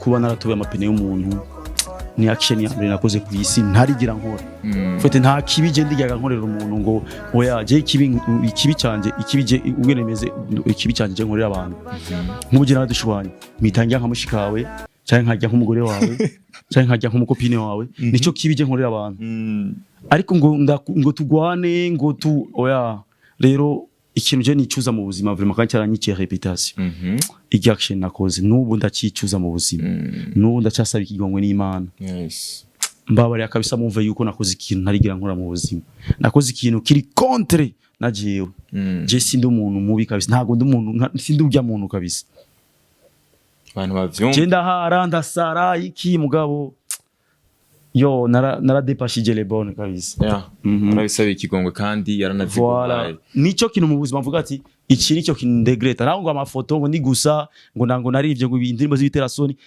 Kuba naratoye amapine y'umuntu ni action ya mbere nakoze ku isi ntarigira nkora. Fete nta kibi je ndigiraga nkorera umuntu ngo oya. Je ikibi canje, ikibi je ubwene meze, ikibi canje je nkorera abantu, nk'ubu je naradushwanye, mitangira nka mushikawe, canke nkajya nk'umugore wawe, canke nkajya nk'umu copine wawe. Nico kibi je nkorera abantu. Ariko ngo tugwane, ngo tu oya. Rero ikintu je nicuza mu buzima vraiment, kandi cyaranyiciye réputation, irya action nakoze, n'ubu ndacicuza mu buzima, n'ubu ndacyasaba ikigongwe n'Imana. Mbabarira kabisa, mumve yuko nakoze ikintu ntarigira nkora mu buzima. Nakoze ikintu kiri contre na jewe. Je sindi umuntu mubi kabisa, ntabwo ndi umuntu sindi urya muntu kabisa. Abantu bavyumva. Je ndahara, ndasara iki, mugabo yo naradepashije les bonnes kabisa. Urabisaba ikigongwe kandi Voilà. yaranaziguhaye. Nico kintu mu buzima mvuga ati iki nicyo kintu ndegreta, naho ngo amafoto ngo ni gusa ngo nango narivye ngo indirimbo z'ibiterasoni.